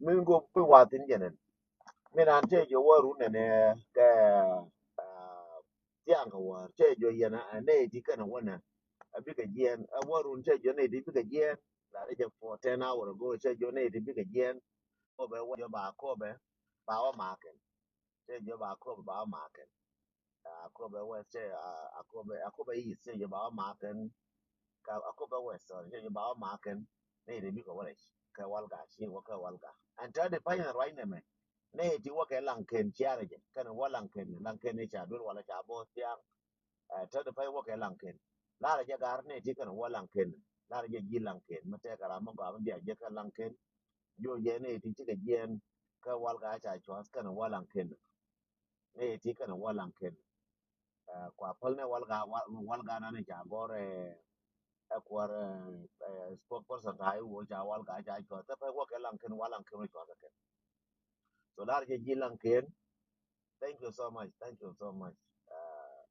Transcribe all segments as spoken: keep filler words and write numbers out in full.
min go̱o̱p bi wath thi̱n jɛn ɛn. Min an cɛ jiɔ wä run ɛn ɛ kɛ, ah, thiaŋ kɛ wäär cɛ jiɔ yɛn ɛ nɛy ti kɛn ɛ wä nɛ. A bikɛ jiɛn ɛ wä run cɛ jiɔ nɛy ti bikɛ jiɛn. La rɛ jɛ for ten hour ago cɛ jiɔ nɛy ti bikɛ jiɛn. Kɔpɛ wä jiɔ ba kɔpɛ ba wä makɛn. Cɛ jiɔ ba kɔpɛ ba wä makɛn. A kɔpɛ wɛ cɛ a kɔpɛ a kɔpɛ yi cɛ jiɔ ba wä makɛn. Ka a kɔpɛ wɛ sɔr cɛ jiɔ ba wä makɛn. Nɛy ti bikɛ wä rɛ kɛ walga ci wä kɛ walga. Ɛn tɛ di pany ruac nɛmɛ. Nɛy ti wä kɛ Laŋken ciarɛ jɛ kɛn wä Laŋken Laŋken ni ca duel wala ca bɔ thiaŋ. Ɛ tɛ di pay wä kɛ Laŋken. Larɛ jɛ gar nɛy ti kɛn wä Laŋken. Larɛ jɛ ji̱ Laŋken mi tɛkɛ ram mi gɔaa mi bia jɛ kɛ Laŋken. Jiɔ jɛ nɛy ti cikɛ jiɛn kä walga ca cuath kɛn wä Laŋken. Nɛy ti kɛn wä Laŋken. Ɛ kua päl nɛ walga walga nan ca gɔr ɛ ɛ kuar ɛ spokesperson ta iwuɔ ca walga ca cuath tɛ pay wä kɛ Laŋken wä Laŋken wä cuath kɛn. So larɛ jɛ ji̱ Laŋken. Thank you so much. Thank you so much. Uh,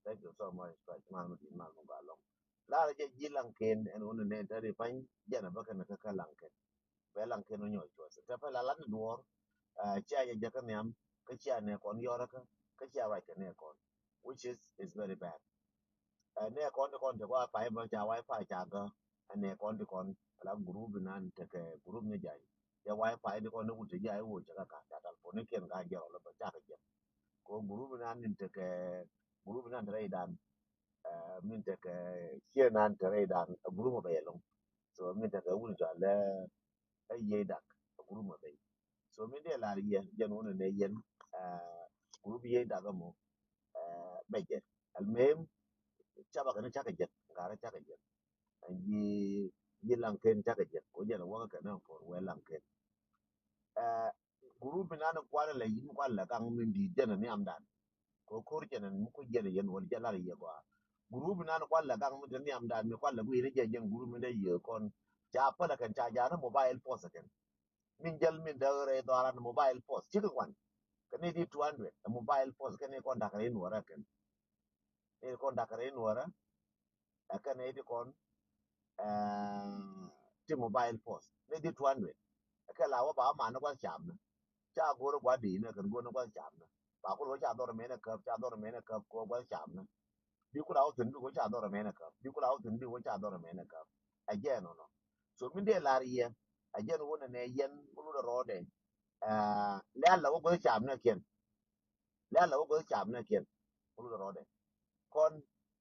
thank you so much. Thank you, man, man, man, man, man. La la jɛ ji̱ Laŋken ɛn wun nɛ tari pany jɛn a bä kɛn kä kä Laŋken. Bɛ Laŋken wun nyɔc cuɔth. Tɛ pɛ la la ni duɔr. Uh, cia jɛ jɛ kä nhiam. Kä cia nɛ kɔn yɔrä kä. Kä cia ruac kɛ nɛ kɔn. Which is, is very bad. Ɛ nɛ kɔn ti kɔn ti kɔn a pay bä ca wifi ca gä. Ɛ nɛ kɔn ti kɔn ala group nan tekɛ group ni jany. Jɛ wifi ti kɔn ni wut ti jay wut cɛ ka ka ca telephone ni kiɛn ka jɛ rɔ lɛ bä ca kɛ jɛ. Ko group nan ni tekɛ group nan te rɛy dan. Ɛ min tekɛ kiɛn nan te rɛy dan group bɛ yɛ lɔŋ. So min tekɛ wut ca lɛ ɛ yiey dak group bɛ. So min dee lar yɛ jɛn wun nɛ yɛn group yiey dak mɔ. Bɛ jɛ. Almuhim, caba kɛn cakɛ jɛ, ŋarɛ cakɛ jɛ. Ɛn ji̱, ji̱ Laŋken cakɛ jɛ. Ko jɛn a wäkä kɛn a kɔr wɛ Laŋken. Ɛ, group inan kualɛ lɛ yin kualɛ lɛ gaŋ min di̱i̱t jɛn a nhiamdan. Ko ko̱r jɛn a mi ku jɛn a yɛn wal jɛ lar yɛ gɔaa. Group inan kualɛ lɛ gaŋ min di̱i̱t nhiamdan mi kualɛ lɛ gui̱i̱r jɛ jɛn group min dee yɛ kɔn. Ca pälɛ kɛn ca ja̱a̱n a mobile post kɛn. Min jäl min däk rɛy dhɔaran mobile post. Cikɛ kuan. Kɛn i̱ di two hundred. Ɛ mobile post kɛn i̱ kɔn da̱k rɛy nuɔrɛ kɛn. Ni kɔn da̱k rɛy nuɔrä. Ɛ kɛn nɛ ti kɔn, ɛ, ti mobile post. Ni di two hundred. Ɛ kɛ la wä ba man ni gua̱th camnä. Ca go̱r gua̱th di̱i̱nä kɛn go̱r ni gua̱th camnä. Ba kul wä ca dhɔr mɛn ɛ käp, ca dhɔr mɛn ɛ käp kɛ wä gua̱th camnä. Bi kul a wä thi̱n bi wä ca dhɔr mɛn ɛ käp. Bi kul a wä thi̱n bi wä ca dhɔr mɛn ɛ käp. Ɛ jɛ nɔnɔ. So min dee lar yɛ. Ɛ jɛ ni wä nɛ nɛ yɛn wä lurɛ rɔɔdɛ. Ɛ, lɛ a la wä gua̱th camnä kiɛn. Lɛ a la wä guäth cap nɛ kiɛn. Kulu rɔɔdɛ. Kɔn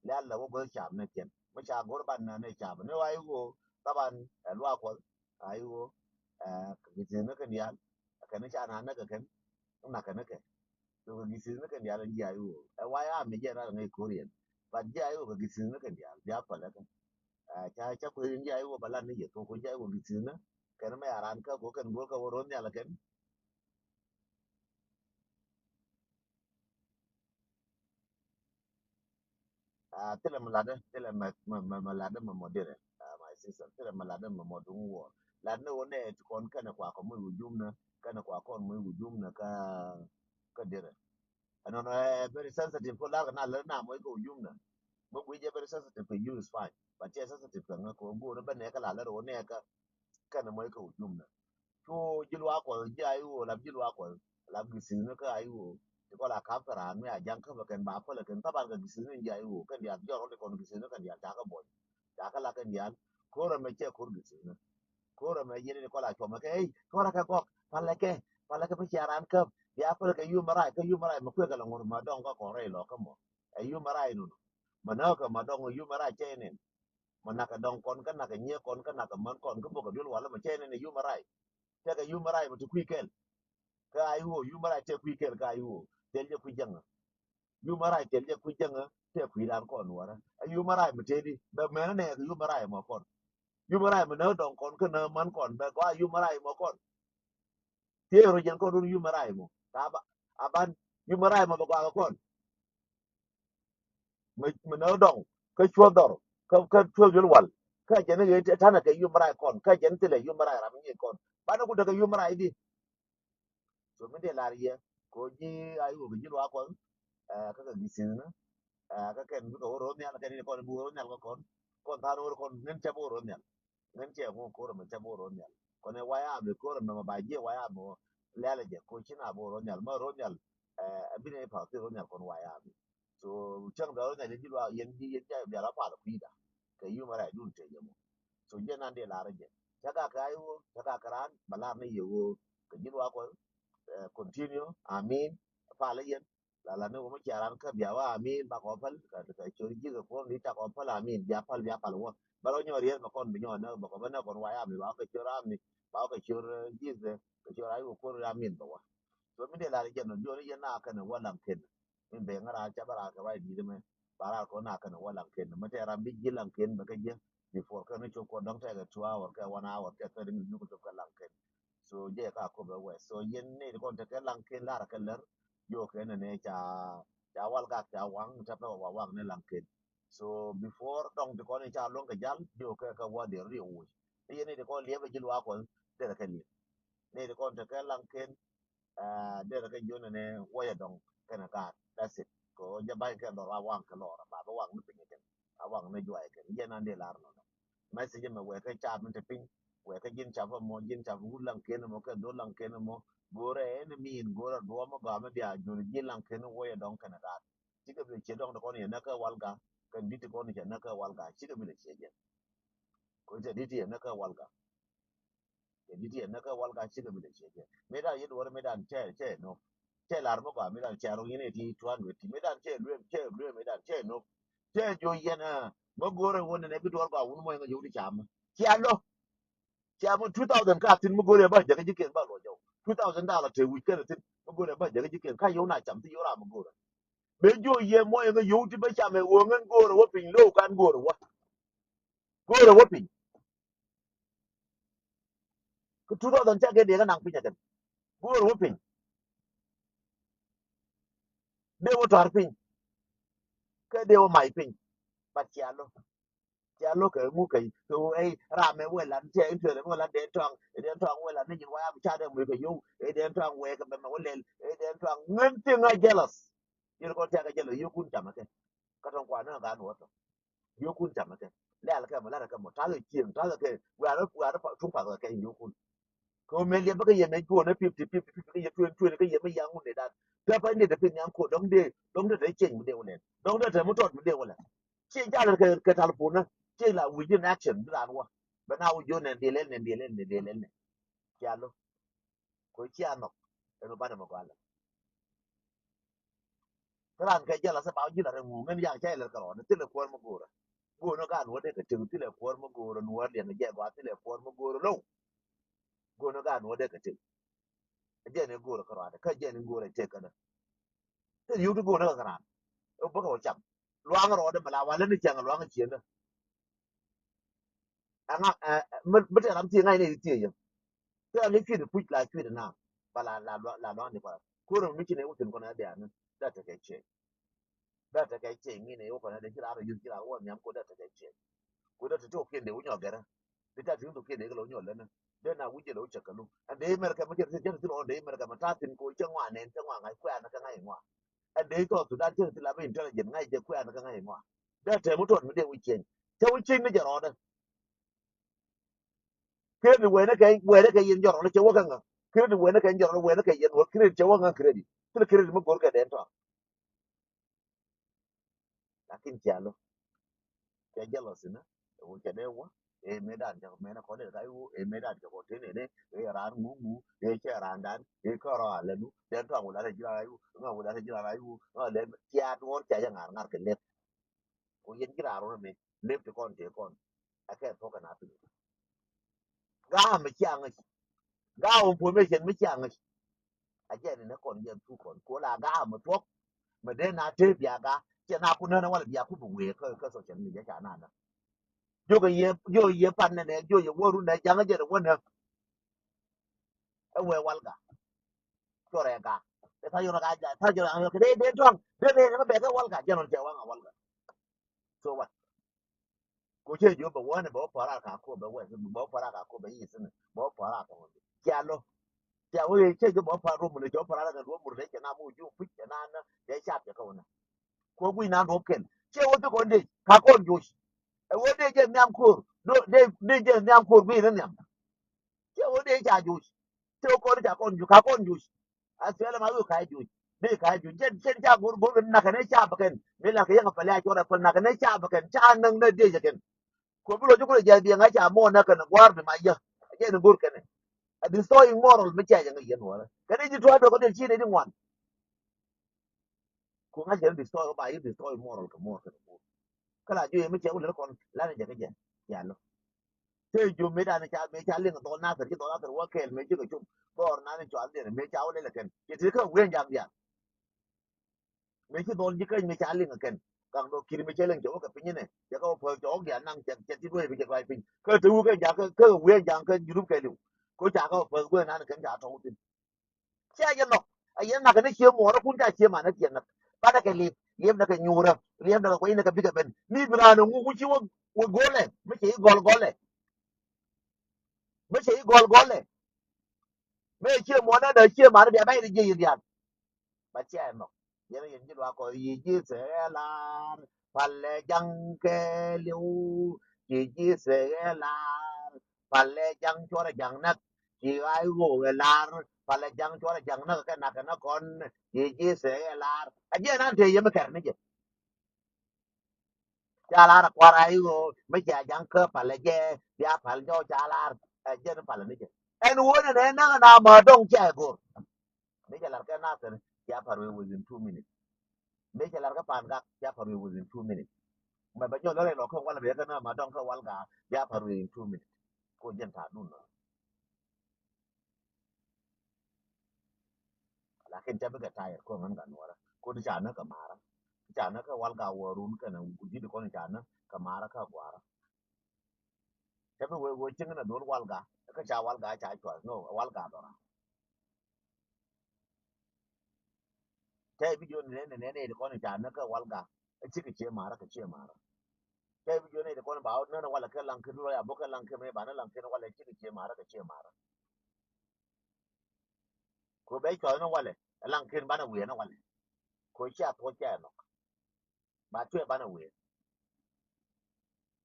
lɛ a la wä guäth cap nɛ kiɛn. Mi ca go̱r ban nɛ cap ni wa iwo. Taban ɛ luak kuɔth a iwo. Ɛ kɛ githith ni kɛn diaal. Kɛn ni ca na nɛ kɛ kɛn. Nak kɛn ni kɛ. So kɛ githith ni kɛn diaal ni ji̱ a iwo. Ɛ wa ya mi jɛ ral ŋäc ko̱r yɛn. But ji̱ a iwo kɛ githith ni kɛn diaal bia pälɛ kɛ. Ɛ ca ca kueth in ji̱ a iwo ba lat ni yɛ. Kɛ kueth ji̱ a iwo githith ni kɛn mɛ a ran kä go̱r kɛn go̱r kɛ wä ro̱n nhial kɛn. Ah, thilɛ mi latdä, thilɛ mi, mi, mi, mi latdä mi mɔ dirɛ. Ah, my sister, thilɛ mi latdä mi mɔ duŋ wɔ. Latdä wä nɛ ti kɔn kɛnɛ kua kɔ mui wujum nä, kɛnɛ kua kɔn mui wujum nä kä, kä dirɛ. Ɛnɔnɔ ɛ very sensitive kɔ lar kɛ na lär na mɔy kɛ wujum nä. Mɔ gui jɛ very sensitive kɛ you is fine. But cɛ sensitive kɛ ŋä kɔ go̱o̱r bä nɛ kɛ la lär wä nɛ kɛ kɛnɛ mɔy kɛ wujum nä. Cu ji̱ luaak kuɔth ji̱ a i̱ ɣöö lap ji̱ luaak kuɔth lap githithni kä a i̱ ɣöö ti kɔn la ka̱p kɛ raan mi a ja̱ŋ käpɛ kɛn ba päl kɛn thaban kɛ githithni ji̱ a i̱ ɣöö kɛn diaal jɔr ɣɔl ti kɔn githithni kɛn diaal ca kɛ buɔ̱ny ca kɛ la kɛn diaal. Ko̱r ɛmɛ cɛ ko̱r githithni. Ko̱r ɛmɛ yɛn ti kɔn la cuɔmɛ kɛ ey cuɔrɛ kɛ gɔk palɛ kɛ palɛ kɛ mi cia raan käp bia päl kɛ yum ɛ rac kä yum ɛ rac mɛ kuek kɛ la ŋuɔ̱t mɛ dɔŋ kä kɔn rɛy lɔ kä mɔ. Ɛ yum ɛ rac nunu mɛ nääk kɛ mɛ dɔŋ yum ɛ rac cɛ inin. Mɛ nakɛ dɔŋ kɔn kä nakɛ nyiee kɔn kä nakɛ män kɔn kä bokɛ duel walä mɛ cɛ nɛn ɛ yum ɛ ray. Tɛkɛ yum ɛ ray mɛ ti kui̱ kɛl. Kä a i̱ ɣöö yum ɛ ray tɛ kui̱ kɛl kä a i̱ ɣöö thil jɛ kui̱ jäŋä. Yum ɛ ray thil jɛ kui̱ jäŋä tɛ kui̱ dan kɔn nuɔrä. Ɛ yum ɛ ray mɛ tëëdi bɛ mɛnä nɛ kɛ yum ɛ ray mɔ kɔn. Yum ɛ ray mɛ nä dɔŋ kɔn kä nä män kɔn bɛ gɔaa yum ɛ ray mɔ kɔn. Thiee rɔ jɛn kɔn run yum ɛ ray mɔ. Ta ba a ban yum ɛ ray mɔ bɛ gɔaa kɛ kɔn. Mi, mi nä dɔŋ kä cuɔth dhɔr kä, kä cuɔth juɔl wal. Kä jɛn i̱ ɣet tanɛ kɛ yum ɛ ray kɔn kä jɛn thilɛ yum ɛ ray ram nyi kɔn. Banɛ ku tekɛ yum ɛ ray di. So mi dee lar yɛ ko ji̱ a i̱ wä kɛ ji̱ luaak kɔn. Ɛ kä kɛ githithni. Ɛ kä kɛn bikɛ wä ro̱o̱ nhial kɛn in kɔn bi wä ro̱o̱ nhial kä kɔn. Kɔn tha̱a̱n wä kɔn ŋän cɛ bi wä ro̱o̱ nhial. Ŋän cɛ ŋu ko̱r ɛmɛ cɛ bi wä ro̱o̱ nhial. Kɔn ɛ White Army ko̱r ɛmɛ mɛ ba jiɛ White Army wä. Lɛl ɛ jɛ ko̱ ci na bo ro̱ nhial, mɛ ro̱ nhial, ɛ, ɛ bi nɛ i̱ pa̱th ti ro̱ nhial kɔn White Army. So cäŋ bɛ ro̱ nhial yɛn ji̱ luaak, yɛn ji̱, yɛn ji̱ bia la pal kui̱da. Kɛ yum ɛ rɛy dun te jɛ mɔ. So jɛ nan dee lar ɛ jɛ. Cä ka kɛ ay wä, cä ka kɛ ran, bɛ lar ni yɛ wä. Kɛ ji̱ luaak kɔn, ɛ, continue, amin. Pal ɛ yɛn. La la ni wä mi cia ran kä bia wä amin, ba kɔ päl, kɛ, kɛ cor ji̱ kɛ kuɔn di ta kɔ päl amin, bia päl, bia päl wä. Bä rɔ nyɔ riɛr mɛ kɔn bi nyɔ nä, bä kɔ bä nä kɔn White Army, ba kɔ cor amin, ba kɔ cor, eh, ji̱, eh, kɛ cor ay wä kuɔr amin bä wä. So mi dee la ri jɛn nɔ, jɔn yɛn na kɛn wä laŋ kɛn. Min bɛ ŋä ran ca bä ran kɛ White Army di mɛ, ba ran kɔ na kɛn wä laŋ kɛn. Mɛ tɛ ran bi ji̱ laŋ kɛn bɛ kɛ ji̱, before kɛn ni cop kɔ dɔŋ tɛ kɛ two hour, kɛ one hour, kɛ thirty minutes, nyuk cop kɛ laŋ kɛn. So jɛ ka kop ɛ wɛ. So yɛn ni kɔn te kɛ laŋ ken lar kɛ lär. Yo kɛ nɛ nɛ ca, ca wal gak ca waŋ, ca pɛ wa waŋ ni laŋ ken. So before dɔŋ ti kɔn ca luɔŋ kɛ jal, yo kɛ kɛ wä der ri wuc. Ni yɛn ni ti kɔn liɛp ji̱ luaak kɔn, der kɛ liɛp. Ni ti kɔn te kɛ laŋ ken, ah, der kɛ ji̱ nɛ nɛ wä yɛ dɔŋ kɛnɛ gaat. That's it. Kɛ wä jɛ ba̱ny kɛ lɔr wa waŋ kɛ lɔr, ba bɛ waŋ ni piny kɛn. A waŋ ni juay kɛn. Yɛn an dee lar nɔ. Message mɛ wɛkɛ cap mi te piny, wɛkɛ ji̱n cap mɔ, ji̱n cap wut laŋ ken mɔ, kɛ dhol laŋ ken mɔ. Go̱rɛ ɛn mi in go̱rɛ duɔmɔ gɔamɛ bia jur ji̱n laŋ ken wä yɛ dɔŋ kɛnɛ gaat. Cikɛ bi lɛ ciɛ dɔŋ ti kɔn yɛ näkä walga, kɛn di̱t ti kɔn yɛ näkä walga, cikɛ bi lɛ ciɛ jɛ. Kɔn cɛ di̱t yɛ näkä walga. Kɛ di̱t yɛ näkä walga cikɛ bi lɛ ciɛ jɛ. Mëë dan yɛ duɔrɛ mëë dan cɛ, cɛ nop. Cɛ lar mɔ gɔaa mëë dan cɛ rɔ yɛn ɛ ti two hundred ti. Mëë dan cɛ luem, cɛ luem, mëë dan cɛ nop. Cɛ jɔ yɛn ɛ. Mɛ go̱rɛ wä nɛnɛ bi duɔr gɔaa wun mɔ yɛn ɛ yɛ wut cam. Cɛ lɔ. Cɛ mɔ two thousand ka thin mɛ go̱rɛ ba jäkä ji̱ ken ba lɔ jɔw. Two thousand dollar te wi̱c kɛn thin mɛ go̱rɛ ba jäkä ji̱ ken ka yɛ wun a cam thin yɛ wun a mɛ go̱rɛ. Mëë jɔ yɛ mɔ yɛn ɛ yɛ wut ti ba cam ɛ wä ŋän go̱rɛ wä piny lo̱w kan go̱rɛ wä. Go̱o̱rä wä piny. Kä two thousand cakɛ dee kä naŋ piny akɛn. Go̱o̱rä wä piny. Dee wä tɔ̱r piny. Kä dee wä may piny. But cia lo̱. Cia lo̱ kɛ ŋu kɛ kɛ ɣöö ey ram mɛ wee lan cia in tuɛɛrɛ mɛ wee lan dee tɔaŋ. Ey dee tɔaŋ wee lan ni nyin waya mi ca dee mui kɛ yow. Ey dee tɔaŋ wee kɛ bɛ mɛ wä lɛl. Ey dee tɔaŋ ŋän thing a jealous. Yɛn kɔn cia kɛ jealous yio̱kun camɛ kɛ. Kä tɔŋ kuan ni ɣän gaat wä tɔŋ. Yio̱kun camɛ kɛ. Lɛl kɛ mɔ, lat kɛ mɔ, ta̱thɛ cieŋ, ta̱thɛ kɛ, wiarä, wiarä tuŋ path kɛ kɛ yio̱kun. Kɛ ɣöö mëë liɛpä kä yɛ mëë juɔ̱ɔ̱n ɛ fifty, fifty, fifty kä yɛ twenty, twenty kä yɛ mi ya̱ŋ wun dee dan. Tɛ pa̱ny dee te piny nhiam ko̱ dɔ̱ŋ dee, dɔ̱ŋ dee te cieŋ mi dee wä lɛn. Dɔ̱ŋ dee te mi tɔt mi dee wä lɛn. Cieŋ ca lɛn kɛ, kɛ talipon nä. Cieŋ la wi̱c in action bi raan wä. Bɛ na wä jiɔn nɛn dee lɛl nɛn dee lɛl nɛn dee lɛl nɛn. Cia lo̱. Kɛ cia nhɔk. Ɛn wä banɛ mɛ gɔalɛ. Kä ran kɛ jɛl a thɛ ba ji̱ la rɛ ŋuŋ ŋän yak cɛ lɛr kɛ rɔɔdɛ thilɛ kuäär mi go̱o̱rä. Go̱o̱rä gaat nuɔ̱ɔ̱r dee kɛ tëk thilɛ kuäär mi go̱o̱rä nuɔ̱ɔ̱r liɛŋ jɛ gɔaa thilɛ kuäär mi go̱o̱rä low. Go̱o̱rä gaat nuɔ̱ɔ̱r dee kɛ tëk. Jɛn i̱ go̱o̱rä kɛ rɔɔdɛ kä jɛn i̱ go̱o̱rä tëk känä. Thil yio̱w ti go̱o̱rä kɛ ran. Ɛ bäkɛ wä cam. Luaŋ rɔɔdɛ mɛ la walä ni cäŋ luaŋ ciendä. Ɛŋa, ɛ, ɛ, mi, mi tɛ ram thiee ŋa̱c ni thiee yɛ. Tɛ ram ni cuit puc la cuit na. Ba la, la, la, la luaŋ ni kɔrɛ. Ko̱r mi ci ni wuthin kɔnɛ bia ni. Da tekɛ ciec. Da tekɛ ciec ŋi̱n ni wukɔnɛ de ci ram rɔ yuth ci ram wä nhiam ko da tekɛ ciec. Ko da te ti wä kiɛn de wu nyɔ gɛrɛ. Bi ta ti wä kiɛn de kɛ lɔ nyɔ lɛnɛ. De na wi̱c jɛ lɔ cɛ kɛ lu. Ɛn de America mi jɛ ti jɛ ti lɔ de America mi ta thin ko cɛ ŋɔa nɛn cɛ ŋɔa ŋa̱c kuɛ an kɛ ŋa̱c ŋɔa. Ɛn dee South Sudan cä ti la bä intelligent ŋa̱c jɛ kuɛ̈ɛ̈n kä ŋa̱c ŋɔa. Dee tɛm mi tɔt mi dee wi̱c cieny. Cä wi̱c cieny ni jɛ rɔɔdɛ. Credit wɛnɛ kɛ, wɛnɛ kɛ yɛn jɔrɔ ni cɛ wä kä ŋa. Credit wɛnɛ kɛ jɔrɔ ni wɛnɛ kɛ yɛn wä credit cɛ wä ŋa credit. Thilɛ credit mi go̱r kɛ dɛn tɔa. Lakin cia lo̱. Cɛ jealous inä. Ɛ wä cɛ dee wä. Ɛ mëë dan cɛ mɛn ɛ kɔn dee ka iwu. Ɛ mëë dan cɛ kɔn tene ne. Ɛ raan ŋu ŋu. Ɛ cɛ raan dan. Ɛ kɔrɔ a lɛ nu. Dɛn tɔŋ wula rɛ ji̱ raan iwu. Ŋa wula rɛ ji̱ raan iwu. Ŋa lɛ cia duɔr cia jɛ ŋar ŋar kɛ lɛp. Ko yɛn ji̱ raan run ɛmɛ. Lɛp ti kɔn tëë kɔn. Ɛ kɛ thuɔ̱k kɛ na piny. Ga̱a̱ mi cia ŋäc. Ga̱a̱ information mi cia ŋäc. A jɛ ni nɛ kɔn jɛ thuk kɔn. Ko la ga̱a̱ mi thuɔ̱k. Mi dee na te bia ga̱a̱. Cɛ na ku nänä wala bia ku bi wee kä, kä social media ca na nä. Jok yɛ, jok yɛ pan nɛ nɛ, jok yɛ wä run nɛ jaŋä jɛ wä nä. Ɛ wee walga. Cɔrɛ ga̱a̱. Ɛ tha yɔn ga̱a̱, tha yɔn ga̱a̱ kɛ dee, dee tɔŋ. Dee, dee, dee bɛ kɛ walga. Jɛ nɔn cɛ waŋ a walga. So what? Ko cɛ jiɔ bɛ wä nɛ bɛ wä para ka ko bɛ wɛ, bɛ wä para ka ko bɛ yi sin, bɛ wä para ka wä. Cɛ lo. Cɛ wä cɛ jiɔ bɛ wä para ro mun cɛ wä para ka ro mun de cɛ na mo ju pi cɛ na na de cha cɛ ka wä na. Ko gui na ro ken. Cɛ wä ti ko de ka ko ju. Ɛ wä de jɛ nyam kor. Do de de jɛ nyam kor gui ne nyam. Cɛ Kɔ dee ca juc. Tëë kɔn ca kɔn juc, ka kɔn juc. As well ma wi̱i̱ ka juc. Dee ka juc. Cɛn, cɛn ca go̱r, go̱r kɛ nak kɛn ɛ ca bä kɛn. Mi la kɛ yɛn a pɛl ya cuɔr a pɛl nak kɛn ɛ ca bä kɛn. Ca näk nä dee jɛ kɛn. Kɔ bi lɔ jukɛ jɛ biɛŋ a ca mɔ nä kɛn gua̱a̱r bi ma yä. A jɛ ni go̱r kɛn ɛ. A destroying moral mi ca jɛ ŋä yɛn wä rɛ. Kɛn ɛ ji̱ tua̱a̱ dɔk kɛ dee ci ni di ŋuan. Ku ŋa̱c kɛn destroy kɛ ba yi destroy moral kɛ mor kɛn mor. Kä la jiö yɛ mi cɛ wulɛ kɔn lan jɛ kɛ jɛ. Ya lɔ. Te jiö mi dan ca, mi ca liŋ dhɔl Nathir, ci dhɔl Nathir wä kɛɛl, mi ci kɛ cum. Dhɔr nan cɔal diɛn, mi ca wulɛ lɛ kɛn. Ci ti kä wi̱i̱ jaŋ diaal. Mi ci dhɔl ji̱ käny mi ca liŋ kɛn. Kaŋ dɔ kir mi cɛ liŋ cɛ wä kɛ piny inɛ. Cɛ kä wä päth cɛ wä diaal naŋ cɛ, cɛ ti duɔ̱c bi cɛ ruac piny. Kä te wä kɛ jaŋ kä, kä wi̱i̱ jaŋ kä Junub kɛ liw. Ko ca kä wä päth guɛ nan kɛn ca tɔw thin. Cia jɛ nhɔk. A yɛn nak ni cie muɔɔrä kun ca cie manä tiɛn nak. Banɛ kɛ liep, liep nɛ kɛ nyuurä, liep nɛ kɛ kuany nɛ kɛ bikɛ ben. Mi bi raan ŋu ku ci wä, wä gɔlɛ, mi cɛ i̱ gɔl gɔlɛ. Mi cɛ i̱ gɔl gɔlɛ. Mi cie muɔɔrä nɛ cie manä bia bɛy ni jiɛ yi diaal. Ba cia jɛ nhɔk. Yɛn a yɛn ji̱ luaak kɔ yi ji̱ thɛɛ lar. Palɛ jaŋ kɛ liw. Ci ji̱ thɛɛ lar. Palɛ jaŋ cuɔrɛ jaŋ näk. Ci ɣa̱c ɣöö ɛ lar. Palɛ jaŋ cuɔrɛ jaŋ näk kɛ nak kɛ näk kɔn. Ci ji̱ thɛɛ lar. A jiɛn an tëë yɛ mi kɛr ni jɛ. Ca lar a kuar ɣa̱c ɣöö mi cia jaŋ kä palɛ jɛ. Bia pal jɔw ca lar. A jiɛn palɛ ni jɛ. Ɛn wä nɛ nɛ näk na ma dɔŋ cia ɛ go̱r. Mëë cɛ lar kɛ Nathir, cia par wee within two minutes. Mëë cɛ lar kɛ Pan Gak, cia par wee within two minutes. Mɛ bɛ jɔl rɛy lɔ kɛ wal bɛ kɛ na ma dɔŋ kɛ wal ga, cia par wee in two minutes. Ko jɛn ta dun nɔ. Lakin ca bikɛ tayɛr ko ŋän ka nuɔrä. Ko di ca nä kɛ mara. Ca nä kɛ wal ga wä run kɛn ku ji̱ di kɔn ca nä kɛ mara kɛ guara. Ca bi wee wee cieŋ na duɔl wal ga. Kä ca wal ga ca cual no wal ga dɔra. Tɛ video ni nɛn nɛn nɛn kɔn ca nä kä wal ga. Ɛ cikɛ cie marä kɛ cie marä. Tɛ video ni kɔn ba nä wal kɛ laŋ kin lɔ ya bok kɛ laŋ kin mi ba nä laŋ kin wal ɛ cikɛ cie marä kɛ cie marä. Ko bɛ cɔl nä wal ɛ laŋ kin ba nä wiɛ nä wal ɛ. Ko cia tuɔ cia nɔk. Ba tuɛ ba nä wiɛ.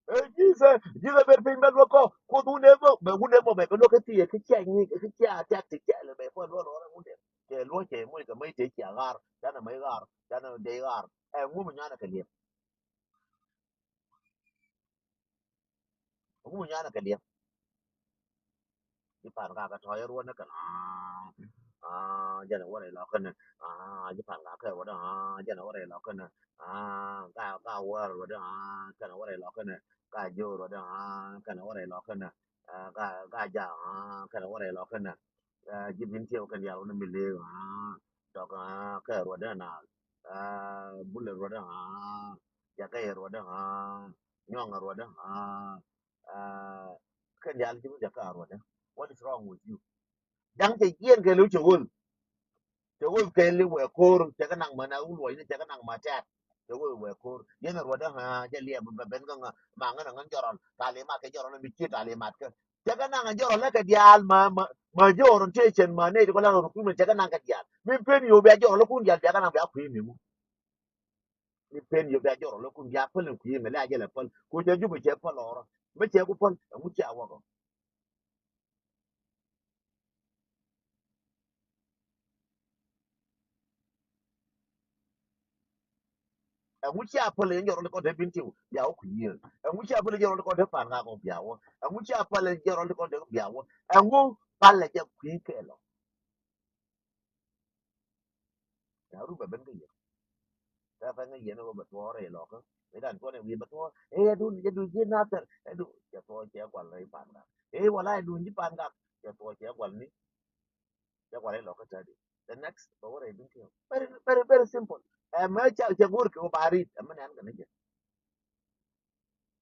Ɛ Jesus, Jesus ber piny bɛ luɔk kɔ. Kuoth wun ɛ bok bɛ wun ɛ bok bɛ kɛ luɔk kɛ thiɛ kɛ cia nyi kɛ cia tɛk ti cia lɛ bɛ fɔ luɔk luɔk wun ɛ. Cɛ luɔk cɛ moc kɛ moc tɛ cia ɣar, canɛ moc ɣar, canɛ dee ɣar. Ɛ ŋu mi nyuanɛ kɛ liɛp. Ŋu mi nyuanɛ kɛ liɛp. Ji̱ Pan Gak kɛ tɔ̱ yɛ ruɔ̱n ni kɛn aa. Aa, jɛn ɛ wä rɛy lɔk kɛn aa. Ji̱ Pan Gak kɛ wä dee aa. Jɛn ɛ wä rɛy lɔk kɛn aa. Ga, ga wär wä dee aa. Kɛn ɛ wä rɛy lɔk kɛn aa. Ga jo̱o̱r wä dee aa. Kɛn ɛ wä rɛy lɔk kɛn aa. Ga, ga ja̱a̱ aa. Kɛn ɛ wä rɛy lɔk kɛn aa. Aa, ji̱ Bin Tiɛw kɛn diaal wä ni mi lëë aa. Tɔk aa kɛ ruɔ̱t dee na. Aa, Bulɛ ruɔ̱t dee aa. Jakɛ yɛ ruɔ̱t dee aa. Nyɔŋ ɛ ruɔ̱t dee aa. Aa, kɛn diaal ji̱ mi jakä a ruɔ̱dɛ. What is wrong with you? Ja̱ŋ cɛ jiɛn kɛɛliw cɛ ɣöl. Cɛ ɣöl kɛɛliw wɛ ko̱r, cɛ kɛ naŋ mɛ na wul wɛcni, cɛ kɛ naŋ mɛ tɛ̈t. Cɛ ɣöl wɛ ko̱r. Yɛn a ruɔ̱dɛ ɣä, jɛ liɛm bɛ ben kä ŋä, ma ŋä na ŋä jɔrɔl. Talimat kɛ jɔrɔl mi ciet talimat kä. Cɛ kɛ naŋ jɔrɔl lɛ kɛ diaal ma, ma, ma jɛ orientation ma nɛy ti kɔ la recruitment cɛ kɛ naŋ kɛ diaal. Min pen yo̱o̱ bia jɔrɔl lɛ kun diaal bia kɛ naŋ bia kui̱ mi ŋu. Ni pen yop ya jɔrɔ lɛ kun bia päl in kui̱ mɛ lɛ a jɛ lɛ päl. Ko cɛ jup cɛ päl ɔrɔ. Mɛ cɛ ku päl ɛŋu cia wäkɔ. Ɛŋu cia päl in jɔrɔ lɛ kɔn te Bin Tiw bia wä kui̱ yie. Ɛŋu cia päl in jɔrɔ lɛ kɔn te Pan Gak kɔn bia wä. Ɛŋu cia päl in jɔrɔ lɛ kɔn te bia wä. Ɛŋu päl lɛ jɛ kui̱ kɛɛlɔ. Na ru bɛ ben kä yɛ. Kä pɛn kä yɛn ɛ wä bɛ tuɔɔr ɛ lɔkä. Ɛ dan tuɔɔr ɛ wi̱i̱ bɛ tuɔɔr. Ɛ yɛ dun, yɛ dun ji̱ Nathir. Ɛ dun, cɛ tuɔɔr cɛ gual rɛy Pan Gak. Ɛ wala ɛ dun ji̱ Pan Gak. Cɛ tuɔɔr cɛ gual ni. Cɛ gual rɛy lɔkä tadi. The next bɛ wä rɛy Bin Tiw. Very, very, very simple. Ɛ mɛ cɛ, cɛ go̱r kɛ wä ba rit. Ɛ mɛ nɛn kɛ ni jɛ.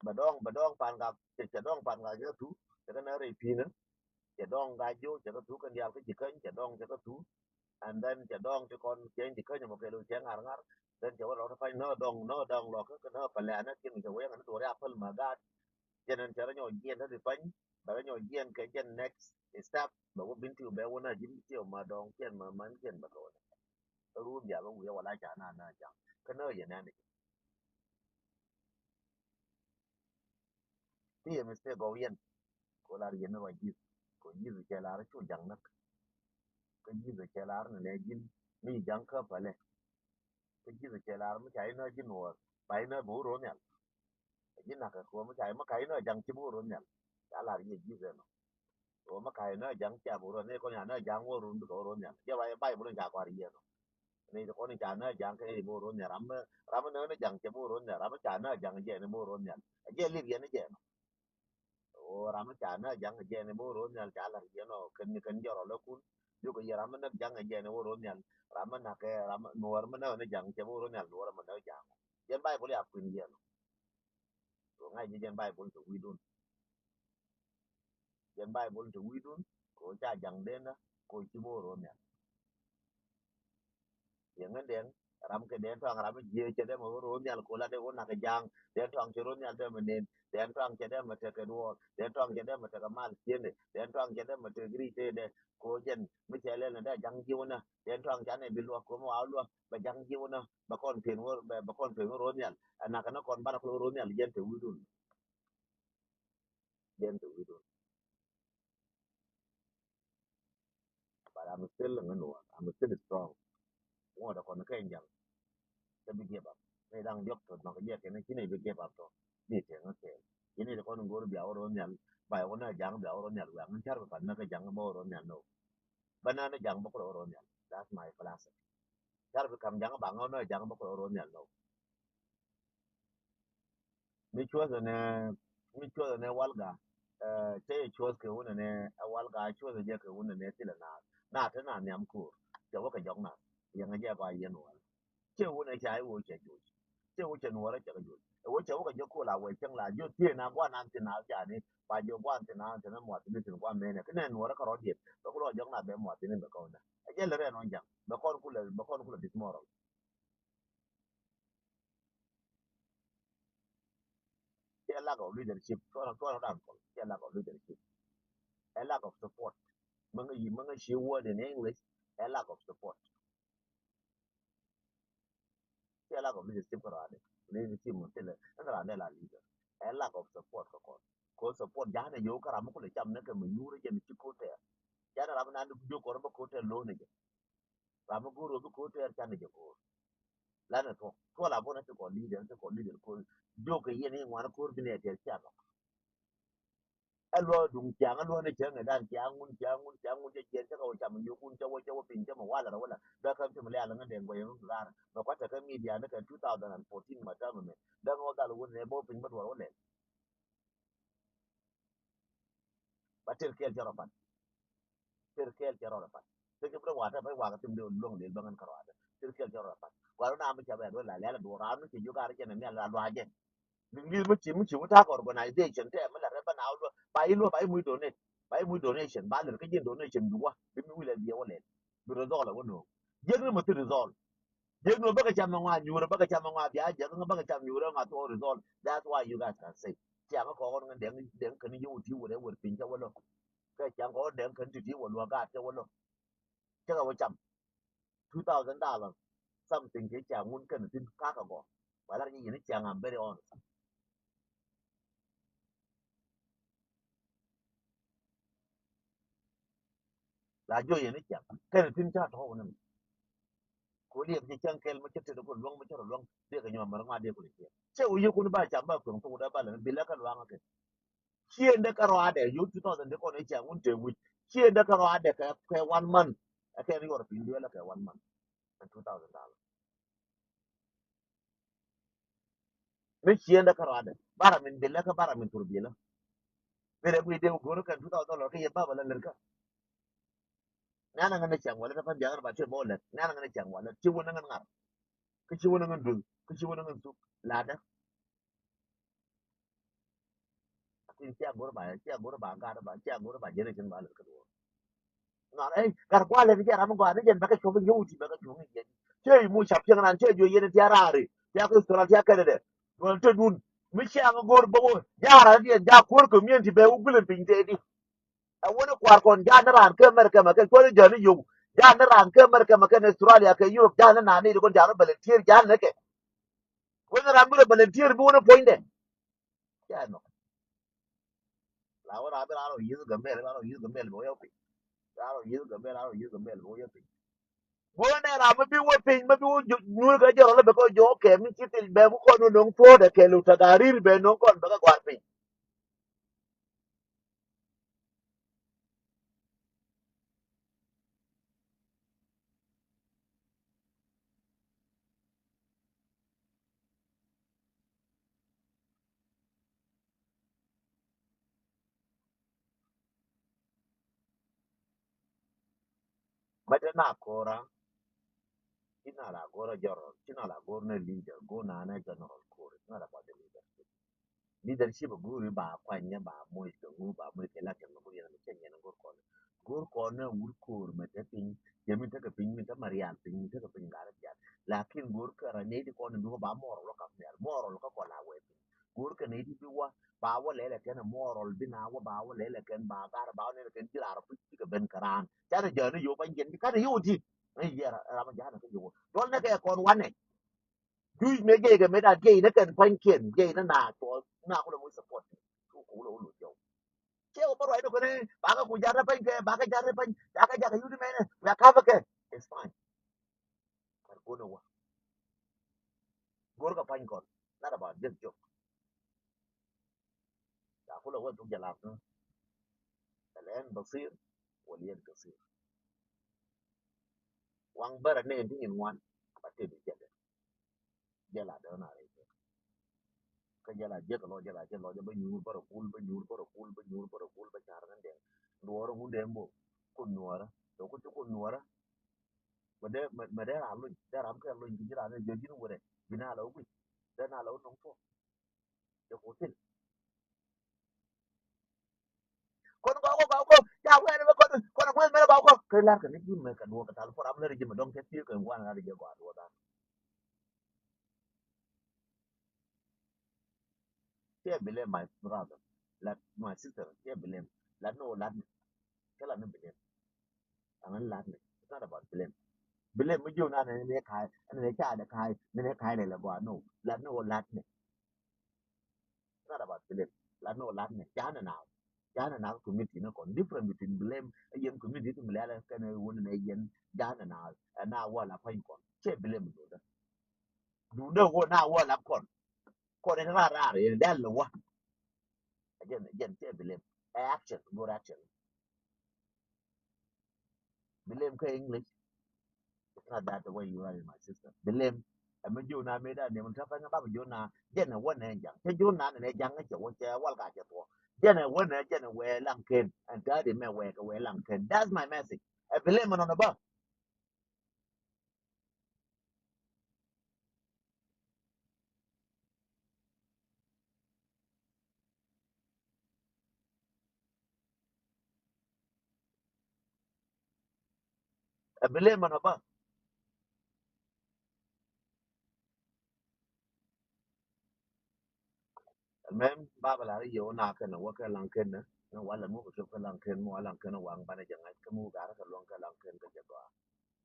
Bɛ dɔ̱ŋ, bɛ dɔ̱ŋ Pan Gak, cɛ, cɛ dɔ̱ŋ Pan Gak cɛ kä thu, cɛ kä näk rɛy pi̱i̱ni. Cɛ dɔ̱ŋ Gajo, cɛ kä thu kɛn diaal kä Jikäny, cɛ dɔ̱ŋ cɛ kä thu. And then cɛ dɔ̱ŋ ti kɔn cɛ Jikäny ɛmɔ kɛɛliw cɛ ŋa̱r ŋa̱r. Then cɛ wä lɔk ti pa̱ny näk dɔ̱ŋ, näk dɔ̱ŋ lɔk kä, kä näk pɛlɛnä, kiɛn kɛ wee ŋa̱n ni dhori a päl ma gaat. Jɛn ɛn cɛ rɔ nyɔk jiɛn ti pa̱ny, bɛ rɔ nyɔk jiɛn kɛ jɛn next step, bɛ wä Bin Tiw bɛ wä na ji̱ Bin Tiw ma dɔ̱ŋ kiɛn ma man kiɛn bɛ kɛ wä. Kä ruun bia bä wi̱i̱ wala ca na na jaŋ. Kä näk yɛn ɛn i̱. Ti yɛ mistake gɔw yɛn. Ko lar yɛn ni ruac ji̱th. Kɛ Jesus cɛ lar cu jaŋ näk. Kɛ Jesus cɛ lar ni nɛ ji̱n mi jaŋ kä pälɛ. Kɛ Jesus cɛ lar mi ca inä ji̱n Nuɔɔr ba inä bi wä ro̱o̱ nhial. Ji̱n nak kɛ kuɔ mi ca mi ka inä jaŋ ci bi wä ro̱o̱ nhial. Ca lar yɛ Jesus ɛnɔ. Kuɔ mi ka inä jaŋ ca bi wä ro̱o̱ nhial kɔn ya inä jaŋ wä ro̱o̱ bikɛ wä ro̱o̱ nhial. Jɛ ba Baibul in ca kɔar yɛ nɔ. Ni ti kɔn in ca inä jaŋ kɛ i̱ bi wä ro̱o̱ nhial ram mi ram mi nä ni jaŋ cɛ bi wä ro̱o̱ nhial ram mi ca inä jaŋ jɛ ni bi wä ro̱o̱ nhial. Jɛ lir yɛ ni jɛ nɔ. Ɣöö ram mi ca nä ja̱ŋ kɛ jɛ ni bi wä ro̱o̱ nhial ca la̱r yɛn ɔ kɛn ni kɛn jɔrɔ lä kun. Jukɛ yɛ ram mi näk ja̱ŋ kɛ jɛ ni wä ro̱o̱ nhial ram mi nak kɛ ram mi nuɔɔr mi näk ni ja̱ŋ cɛ bi wä ro̱o̱ nhial nuɔɔr mi näk ja̱ŋ. Jɛn Baibul ya kui̱n yɛn ɔ. Kɛ ɣöö ŋa̱c ji̱ jɛn Baibul te wi̱i̱dun. Jɛn Baibul te wi̱i̱dun kɛ ɣöö ca ja̱ŋ den nä kɛ ɣöö ci bi wä ro̱o̱ nhial. Yɛ ŋän dɛŋ ram kɛ dɛn tɔaŋ ram mi jiee cɛ dee mɛ wä ro̱o̱ nhial kola dee wä nak kɛ ja̱a̱ŋ dɛn tɔaŋ cɛ ro̱o̱ nhial dee mɛ nen dɛn tɔaŋ cɛ dee mɛ tekɛ duɔɔr dɛn tɔaŋ cɛ dee mɛ tekɛ mal ciendɛ dɛn tɔaŋ cɛ dee mɛ tekɛ ri̱c tee dɛ. Ko jɛn mi cɛ lɛl ni dee ja̱ŋ ji̱ wä nä dɛn tɔaŋ ca nɛ bi luɔk ko mi wa wä luɔk bɛ ja̱ŋ ji̱ wä nä bɛ kɔn pen wä bɛ kɔn pen wä ro̱o̱ nhial. Ɛ nak kɛ ni kɔn banɛ kul wä ro̱o̱ nhial jɛn te wi̱i̱dun. Jɛn te wi̱i̱dun. But I'm still ŋä nuɔɔr, I'm still strong. Ŋuɔt ɛ kɔn kɛ ja̱ŋ. Kä bi give up. Ni da̱ŋ diɔk tɔt nɔk jɛ kɛn ci ni bi give up tɔ. Bi kɛ ŋä kɛɛl. Ci ni kɔn go̱o̱r bia wä ro̱o̱ nhial. Ba yɛ wä nä ja̱ŋ bia wä ro̱o̱ nhial wiaŋ ŋä car bi pan nä kä ja̱ŋ ba wä ro̱o̱ nhial nɔ. Ba nä ni ja̱ŋ ba kulɛ wä ro̱o̱ nhial. That's my philosophy. Car bi kam ja̱ŋ ba ŋä wä nä ja̱ŋ ba kulɛ wä ro̱o̱ nhial nɔ. Mi cuɔth ɛnɛ mi cuɔth ɛnɛ walga. Cɛ yɛ cuɔth kɛ wun ɛnɛ ɛ walga cuɔth ɛ jɛ kɛ wun ɛnɛ thilɛ naath na te na nhiam ko̱o̱r. Cɛ wä kɛ jɔk nath yɛŋɛ jɛ kɔ a yɛn wal. Cɛ wun ɛ ca i̱ wä cɛ joc. Cɛ wä cɛ nuɔrɛ cɛ kɛ joc ɛ wä cɛ wä kɛ jɛ ko̱o̱l a wɛ cäŋ la jiɔ thiee na guan an thin a ca ni ba jiɔ guan thin a thin a muath ni thin guan mɛnɛ kä nɛ nuɔrɛ kɛ rɔ̱diɛn bɛ kulɔ jɔk nath bɛ muath ni bɛ kɔn nɛ ɛ jɛ lɛ rɛn ɔn jaŋ bɛ kɔn kulɛ bɛ kɔn kulɛ dismoral. Cɛ lack of leadership. Tuɔnɔ tuɔnɔ dan kɔn cɛ lack of leadership. A lack of support. Mɛŋɛ yi mɛŋɛ ci word in English. A lack of support. Cɛ lack of leadership kɛ rɔadɛ. Leadership mɔ thilɛ ɛn rɔadɛ la leader. A lack of support kɛ kɔn. Ko support ja̱a̱nɛ yo̱o̱ kä ram mi kulɛ cam ni kɛ mi nyuurä jɛ mi ci ko̱tɛɛ. Ja̱a̱nɛ ram mi naan di ku jiök kɔn bä ko̱tɛɛ lo̱o̱nɛ jɛ. Ram mi go̱o̱r wä bi ko̱o̱t tɛɛr canɛ jɛ go̱o̱r. Lanɛ thuɔ̱k thuɔ̱k la bun a ti kɔn leader ti kɔn leader ko̱o̱t. Jok kɛ yɛn i̱ ŋuan ko̱o̱r bi nɛ tɛɛr cia bak. Ɛ luɔ duŋ ciaŋ ɛ luɔ ni cäŋ ɛ dan ciaŋ ŋun ciaŋ ŋun ciaŋ ŋun cɛ jiɛn cä kɛ wä cam yokun cä wä cä wä piny cä mɛ walɛ rɛ wä la bɛ käm cä mɛ lɛ alɛ ŋä dɛŋ guɛy ŋä ŋa̱r mɛ kuat tɛ kä media ni kɛ two thousand and fourteen ma täämɛ mɛ däŋ wä dhal wun nɛ bä wä piny bä duɔr wä lɛl. Ba tëër kɛɛl cɛ rɔ pat. Tëër kɛɛl cɛ rɔ rɔ pat. Tëër kɛ bi rɔ wa̱a̱ tɛ bä wa̱a̱ kɛ tim dee luäŋ lëël bä ŋän kärɔa̱dä. Tëër kɛɛl cɛ rɔ rɔ pat. Gua̱r wä na mi ca bɛ duɔl la lɛl duɔl ram mi cɛ jiök ar cɛ nɛ mial la lua̱a̱ jɛ. Liŋ li̱i̱l mi ci mi ci mi ta̱a̱ kɛ organization tɛ mi la rɛ bä na wä luä ba yi luä ba yi muc donate. Ba yi muc donation ba lɛl kä ji̱n donation bi wä bi mi wi̱lɛ biɛ wä lɛl. Bi result a wä no̱o̱ŋ. Jiäkni mi thi result. Jiäkni mi bäkɛ cam mi ŋɔaa nyuurä bäkɛ cam mi ŋɔaa bia jiäk ŋä bäkɛ cam nyuurä ŋɔaa thuɔɔk result. That's why you guys can say. Ciaŋ kɔɔk ɣɔn ŋä dɛŋ dɛŋ käni yio̱w ti wurɛ wur piny cä wä lo̱k. Kɛ ciaŋ kɔɔk dɛŋ käni ti ti wä luäk gaat cä wä lo̱k. Cä kɛ wä cam. Two thousand dollars. Something kɛ ciaŋ wun kɛn thin kakä gɔɔ. Wala kɛ yini ciaŋ, I'm very honest. La jiɔ yɛn i̱ ciaŋ kɛn thi̱n ca tɔ̱ wä ni mi. Ko liɛp ji̱ cäŋ kɛl mi cä tet ko luäŋ mi cä rɔ luäŋ dee kɛ nyɔm mär ŋɔa dee ko liɛp. Cɛ wä yekun ba cam ba kueŋ thok dee ba lɛ mi bilɛ kä luaŋä kɛ. Ciëndɛ kä rɔadɛ yo̱ two thousand dee kɔn i̱ ciaŋ wun te wi̱c. Ciëndɛ kä rɔadɛ kɛ kɛ one month. Ɛ kɛ ni yɔr piny duel ɛ kɛ one month. Kɛ two thousand dollars. Mi ciëndɛ kä rɔadɛ bara min bilɛ kä bara min thur bilɛ. Bilɛ guiy dee go̱o̱r kɛn two thousand dollar kä yɛ baba la lɛr kä. Nɛn aŋä ni cɛŋ walɛ tä pän biaŋ rɛ ba ti bä wä lɛt nɛn aŋä ni cɛŋ walɛ ti wä ni ŋän ŋar. Kä ci wä ni ŋän duth kä ci wä ni ŋän thuk ladä. Akin cia go̱r ba cia go̱r ba gat ba cia go̱r ba generation ba lɛr kä duɔ̱ɔ̱r. Nɔn ɛ gat gua̱a̱ lɛ ni jɛ ram gua̱a̱ ni jɛn bɛ kɛ cuɔ̱p in yio̱w ti bɛ kɛ cuɔ̱p in yɛn. Cɛ i̱ mu cap cieŋ ran cɛ juɔc yɛn in tia raari tia kɛ thɔra tia kɛnɛ dɛ. Duɔl te dun mi ciaŋ go̱o̱r bä wä ja̱a̱ ran diɛn ja̱a̱ kuäär community bɛ wä guilin piny tëë di. Ɛ wä ni kuaar kɔn ja̱a̱ ni raan kä America mɛ kɛ cuɔ̱n in jääni yio̱w ja̱a̱ ni raan kä America mɛ kɛn Australia kɛ Europe ja̱a̱ ni naan ni di kɔn ja̱a̱ ni volunteer ja̱a̱ ni kɛ. Wä ni raan bi rɔ volunteer bi wä ni puɔ̱nydɛ. Cɛ nɔ. Ram wä ram bi ram rɔ yi̱th Gambɛl, ram rɔ yi̱th Gambɛl bɛ wä yɔ piny. Ram rɔ yi̱th Gambɛl, ram rɔ yi̱th Gambɛl bɛ wä yɔ piny. Guɔ nɛ ram mi bi wä piny, mi bi wä nyuur kɛ jɛ rɔ lɛ bɛ kɔ jɔɔk kɛ mi ci thil bɛ mi kɔn wä no̱ŋ tuɔɔdɛ kɛ lu takarir bɛ no̱ŋ kɔn bɛ kɛ gua̱r piny. Mɛ te na kora, ci na la gora jɔrɔ, ci na la gor ne leader, gor na ne general kor, ci na la ba de leadership. Leadership a guri ba kwanya, ba moy ke ngu, ba moy ke la ke ngu, yɛn mi cɛ yɛn gor kɔn. Gor kɔn ne wur kor mɛ te piny, jɛ mi te ke piny, mi te marial piny, mi te ke piny gar pial. Lakin gor ke ra ne di kɔn bi ba moral ka pial, moral ka kɔn la wɛ piny. Gor ke ne di bi wa, ba wa lele kɛn moral bi na wa, ba wa lele kɛn ba gar, ba wa lele kɛn jirar pu ti ke ben karan. Ca ne jɛ ne yo pa yen, ka ne yo di. Ɛ yɛ ra, ra ma jana ke yo. Dol ne ke kɔn wane. Juic mëë jiɛc kɛ mëë da̱a̱n jiɛc ni kɛn pa̱nykiɛn, jiɛc ni naath, tɔ̱ naath kulɛ moc support. Ku kulɛ wä lo̱c jɔw. Ciɛ wä bä ruacni kɔni, bakɛ ku ja̱rni pa̱ny kɛ, bakɛ ja̱rni pa̱ny, bakɛ ja̱rkɛ yut mɛnɛ, wia ka̱pä kɛ. It's fine. Kar go̱n ɛ wä. Go̱rkɛ pa̱ny kɔn. Not about this joke. Ya kulɛ wä thuk jɛ lap ni. Kɛ lɛn basir, wä liɛn kasir. Waŋ bärä nɛn ti nyin ŋuan, ba tëë bi jɛ lɛ. Jɛ la dee na rɛy jɛ. Kä jɛ la jek lɔ, jɛ la jek lɔ, jɛ bä nyuur bärä kul, bä nyuur bärä kul, bä nyuur bärä kul, bä car ŋän dɛŋ. Duɔɔrä ŋun dɛŋ bo, kun nuɔrä. Tɔ kun ti kun nuɔrä. Mɛ dee, mɛ, mɛ dee raa luny, dee ram kɛ luny ki ji̱ raa ni jɛ ji̱n wurɛ. Bi na la wä guic. Dee na la wä nuŋ tuɔ. Jɛ ku thil. Kɔn gɔw kɔ gɔw kɔ, ca wɛɛl bä kɔn, kɔn a kueth mɛn gɔw kɔ. Kɛ lar kɛ ni ji̱ mɛ kɛ duɔk kɛ tal puɔr am lär ji̱ mɛ dɔŋ cɛ thiek kɛ ŋuan lar ji̱ gɔaa duɔk dan. Cɛ blame my brother, lat my sister, cɛ blame. Lat ni wä lat ni. Cɛ lat ni blame. Aŋa ni lat ni. It's not about blame. Blame mi jiw na ni ni ka̱a̱c, ni ni ca ni ka̱a̱c, ni ni ka̱a̱c lɛ lɛ gɔaa, no. Lat ni wä lat ni. It's not about blame. Lat ni wä lat ni. Ja̱a̱n ni naath. Ja̱a̱n ni naath community ni kɔn. Different between blame, ɛ yɛn community ti mi lɛl kɛn ɛ wun ni yɛn ja̱a̱n ni naath. Ɛ na wä la pa̱ny kɔn. Cɛ blame dunda. Dunda wä na wä la kɔn. Kɔn in rar rar in dal wä. Again, again, cɛ blame. Ɛ action, good action. Blame kä English. It's not that the way you are, my sister. Blame. Ɛ mi jiw na mi da ni mun ta pa ŋa ba jiw na jɛn ɛ wä nɛ jaŋ. Cɛ jiw na nɛ jaŋ cɛ wä cɛ wal ka cɛ tuɔ. Jɛn ɛ wä nɛ jɛn ɛ wɛ laŋ ken. And daddy mɛ wɛ kɛ wɛ laŋ ken. That's my message. Ɛ blame nɔ nɔ ba. Ɛ bi lem mɛn ɔ ba. Mɛm ba bɛ lar i̱ yɛ wä na kɛn wä kɛ laŋ kɛn ni walɛ muk kɛ kɛ laŋ kɛn mi wa laŋ kɛn waŋ banɛ jɛ ŋa̱c kɛ muk garɛ kɛ luɔŋ kɛ laŋ kɛn kɛ jɛ gɔaa.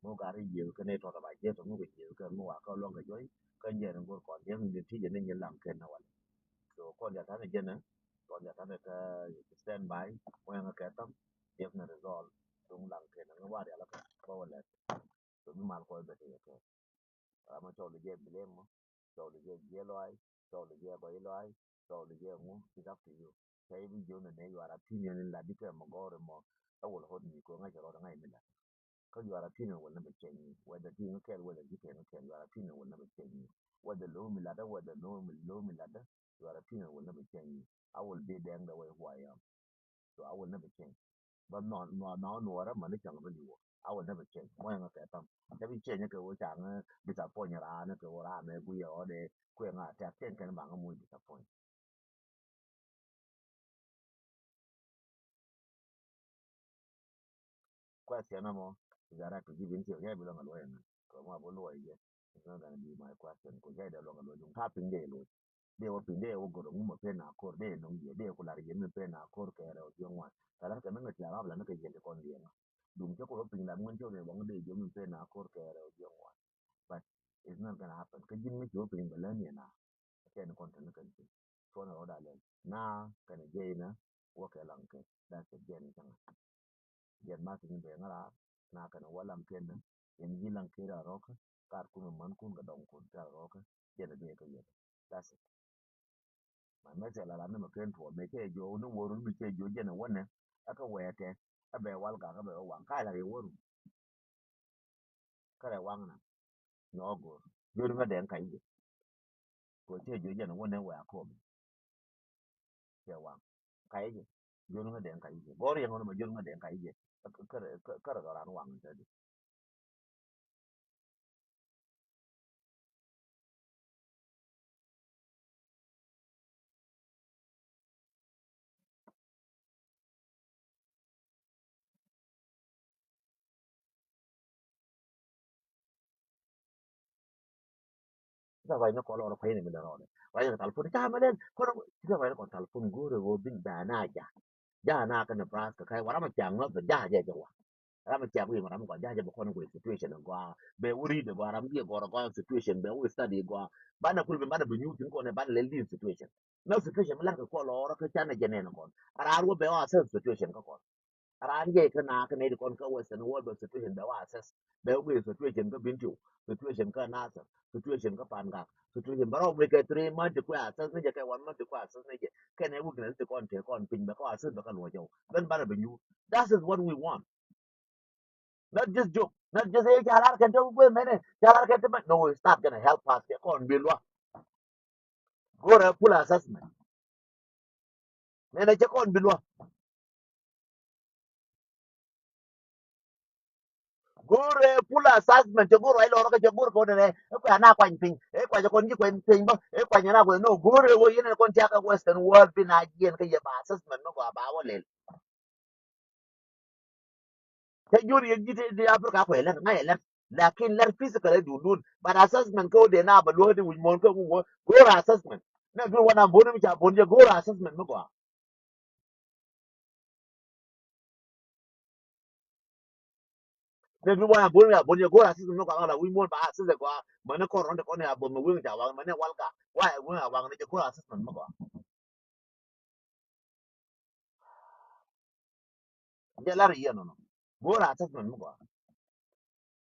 Muk garɛ yiëë kɛ ni tɔt aba jiɛth muk kɛ yiëë kɛ muk wa kɛ luɔŋ kɛ juɔy kɛ jɛn go̱r kɔn jɛn ni ti jɛ ni nyi laŋ kɛn ni walɛ. So kɔn ja tanɛ jɛn ni kɔn ja tanɛ kɛ stand by wɛŋ kɛ thäm jɛn ni result duŋ laŋ kɛn ni wa rial kɛ bä wä lɛt. So bi mal kɔc bɛ ti kɛ kɛ. Ram ma cɔl jɛ blame mɔ, cɔl jɛ jiɛ lɔac, cɔl jɛ gɔy lɔac, cɔl jɛ ŋu, it's up to you. Kɛ i̱ bi jiön ni nɛ your opinion in la dikɛ mɔ gɔr mɔ. Ɛ wal hot mi ko ŋa̱c rɔt ŋa̱c mi la. Kä your opinion will never change me. Whether ti ŋä kɛl, whether ti kɛ ŋä kɛl, your opinion will never change me. Whether lo̱w mi latdä, whether lo̱w mi, lo̱w mi latdä, your opinion will never change me. I will be dang the way who I am. So I will never change. But no, no, no, no, whatever money can really work. I will never change. Mɔ yɛn kɛ tam. Kɛ bi change kɛ wä chang disappoint ran kɛ wä ran mɛ gui yɛ ɔdɛ kuɛ ŋa tɛk change kɛn bang mɔ disappoint. Question amɔ is that I could give in to yɛ bi lɔŋ a luɔyɛ ŋa kɛ mɔ a bɔ luɔyɛ yɛ. It's not gonna be my question. Ko jɛ dɛ luɔŋ a luɔyɛ duŋ ka piny dɛ luɔyɛ. Dee wä piny dee wä goro ŋumä pen a kor dee noŋ yɛ dee ku lar yɛ mi pen a kor kɛ rɛw jiɛ ŋuan. Kɛ lar kɛ ni ŋä tiaŋ rap la ni kɛ yɛ ti kɔn yɛ ŋa. Duŋ cɛ ku wä piny la ŋuan cɛ wä wä dee jiɛ mi pen a kor kɛ rɛw jiɛ ŋuan. But it's not gonna happen. Kä ji̱n mi ci wä piny bɛ lä ni na. Kɛn kɔn tɛn kɛn piny. Cuɔn rɔ da lɛl. Na kɛn jɛ ina. Wä kɛ laŋ kɛ. That's it. Jɛn cäŋ. Jɛn ma kɛ ni bɛ ŋa̱ra na kɛn wä laŋ kɛ ni. Yɛn ji̱ laŋ kɛ ra rɔk. Kar kun mɛ män kun kɛ dɔŋ kun kɛ ra rɔk. Jɛn bɛ kɛ yɛn. That's it. Ma mɛ cɛ la la ni mɛ kɛn tuɔ mɛ cɛ jɔ ni wä run mi cɛ jɔ jɛn wä nɛ. Ɛ kɛ wɛ tɛ. Ɛ bɛ wal ka kɛ bɛ wä waŋ ka la rɛ wä run. Kärɛ waŋ na. Nyɔk go̱o̱r. Jor ŋä dɛŋ kac jɛ. Kɛ cɛ jor jɛn wä nɛ wɛ a kɔm. Cɛ waŋ. Kac jɛ. Jor ŋä dɛŋ kac jɛ. Gɔr yɛn wä nɛ ma jor ŋä dɛŋ kac jɛ. Kärɛ, kärɛ, kärɛ ran waŋ tɛ di. Ita bai ni kɔn lɔrɔ payini mi lɛ rɔɔdɛ. Bai ni talpun ca mɛ lɛn kɔn ita bai ni kɔn talpun go̱o̱rɛ wä bin bɛ na ja. Ja na kɛ Nebraska kai wara ma ca ŋɔth ja ja ja wa. Ram cɛ wi̱i̱ ram gɔaa ja̱ jɛ bɛ kɔn guiy situation gɔaa bɛ wä read gɔaa ram giɛ gɔrɔ gɔaa situation bɛ wä study gɔaa. Banɛ kul bi banɛ bi nyuuth in kɔn ɛ banɛ lɛl din situation. Nɛ situation mi la̱r kɛ kɔn lɔɔrɔ kä canɛ jɛ nɛn kɔn a raan wä bɛ wä assess situation kä kɔn. A raan jɛ kä naa kä nɛy di kɔn kä western world bɛ situation bɛ wä assess bɛ wä guiy situation kä Bentiu, situation kä Nasir, situation kä Pangak, situation bɛ rɔ wek kɛ three month ti kuɛ assess ni jɛ kɛ one month ti kuɛ assess ni jɛ kɛnɛ weakness ti kɔn te kɔn piny bɛ kɛ wä assess bɛ kɛ luɔ jɛ wä ben banɛ bi nyuuth. That is what we want. Not just joke. Not just, hey, jalar kɛn te wee mɛnɛ jalar kɛn te mɛ. No, it's not gonna help us. Kɛ kɔn bi lua. Go̱rɛ full assessment. Mɛnɛ cɛ kɔn bi lua. Go̱rɛ full assessment. Cɛ go̱rɛ ilɔrɔ kɛ cɛ go̱rɛ kɔn nɛ. Ɛ kuɛ ana kuany piny. Ɛ kuɛ cɛ kɔn ji̱ kuany piny bä. Ɛ kuɛ nyɛ na kuɛ no go̱rɛ wä yɛn kɔn tiak kɛ western world bi na jiɛn kɛ yɛ ba assessment mi gɔaa ba wä lɛl. Te jur yek ji̱ ti Africa kuɛ lɛr ŋa̱c lɛr. Lakin lɛr physical ɛ dundun. But assessment kä wä dee na bɛ luɔ̱k ti wi̱c muɔ̱n kä ŋuŋ wä go̱o̱r assessment. Nɛ dun wan a bon mi ca bon jɛ go̱o̱r assessment mi gɔaa. Nɛ dun wan a bon mi ca bon jɛ go̱o̱r assessment mi gɔaa la wi̱c muɔ̱n ba assess ɛ gɔaa. Mɛni kɔr rɔ̱n ti kɔn ɛ a bon mi wi̱i̱ ca waŋ mɛni wal ka wa ɛ wi̱i̱ a waŋ ni jɛ go̱o̱r assessment mi gɔaa. Jɛ lar yɛ nɔnɔ. Go̱o̱r assessment mi gɔaa.